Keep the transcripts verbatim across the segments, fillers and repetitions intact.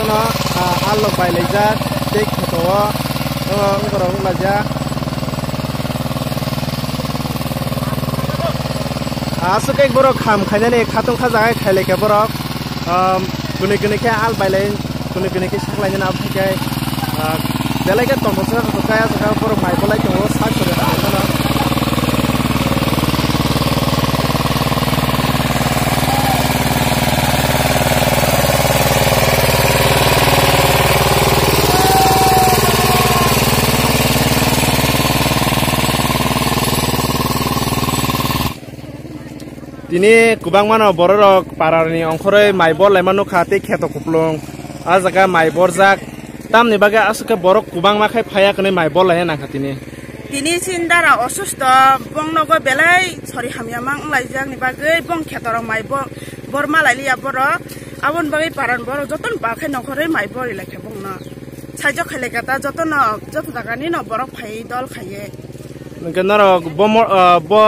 No, ah, alok bai laijak, tei kheto o, o, wngkorok wnglaijak. Aswk khe borok kham khainani khatung kha jaga khailai khe borok, um, kwnwi kwnwi khe al bai lai, kwnwi kwnwi khe sak lainani abo hai khe, ah, belai khe tongthok se tongthok khe aswk khe borok mai bolai tongo sak sori khainani. Tini kwbangma no bororok parani ongkhorwi mai bor laima nukha tei kheto kuplung. A jaga mai borjak. Tamni bagwi aswk khe borok kwbangma khai phaiya kwnwi mai bor laina nangkha tini. Tini Sindara osusto, bong nogo belai sori hamya mang wnglaijak ni bagwi bong khetorok mai bo-, bor malai liya borok. Aboni bagwi paran borok jotono balkhai nongkhorwi mai bor ilaikha bongno. Saijo khailai kata jotono, joto jagani no borok phai dol khaiye. Hwnkhe norok bo mo-, ah, bo,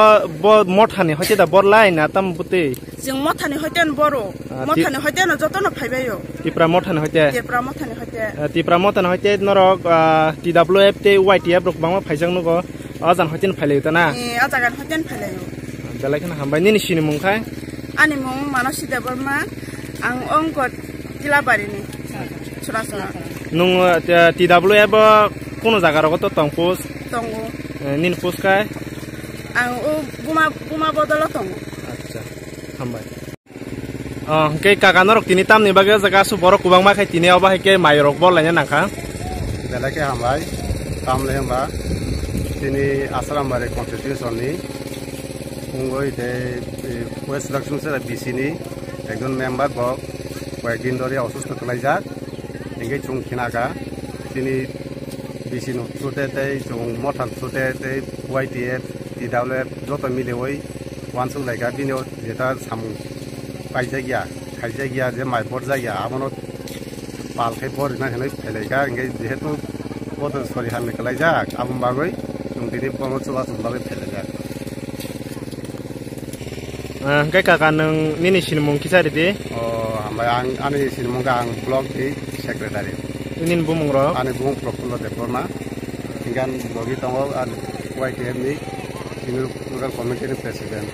bo mothani hoite da bor lai na tam bwtwi? Chwng mothani hoite no boro. Ah, ti- Mothani hoite no jotono phaibaio. Tipra mothani hoite? Tipra mothani hoite. Ah, Tipra mothani hoite norok, ah, T W F tei Y T F rok kwbangma phaijak nugo. O jaga hoite no phailaio ta na? Eh, o jaga hoite no phailaio. Belai kheno hambai. Nini sinimung khai? Ani mung Manosi Debbarma. Ang ongko Tilabari ni. Churachara. Nung, ah, T W F o kuno jaga rogo to tong post? Tongo. Eh, nini post khai? Ang o buma, buma bodolo tongo. Acha, hambai. Oh, hwnkhe kaka norok tini tamni bagwi o jaga aswk borok kwbangma khai tini obo hai khe mai rok bor laina nangkha. Belai khe hambai, tamle hwnba tini Asrambari constitution ni wngwi tei, eh, West Lakshmi Sera B C ni ekjon member bo koyek din dhori osusto kwlaijak. Hingke chwng khinaka, chini B C no sute tei chwng motha sute tei Y T F, T W F joto miliwi wansuk laika, bini o jeta samung paijak ya, khaijak ya, je mai borjak ya, abono pal khai borina hinwi phailaika, hingke jehetu boto sori hamya kwlaijak, aboni bagwi chwng tini bono chubachu bagwi phailaijak. Ah, hwnkhe kaka, nwng nini sinimung kisa ridi? O, hambai, ang, ani sinimung khe ang block ni secretary. Nini bumung rok? Ani bumung Prafulla Debbarma. Hingke ang logi tongo, ang Y T F ni senior local committee ni president.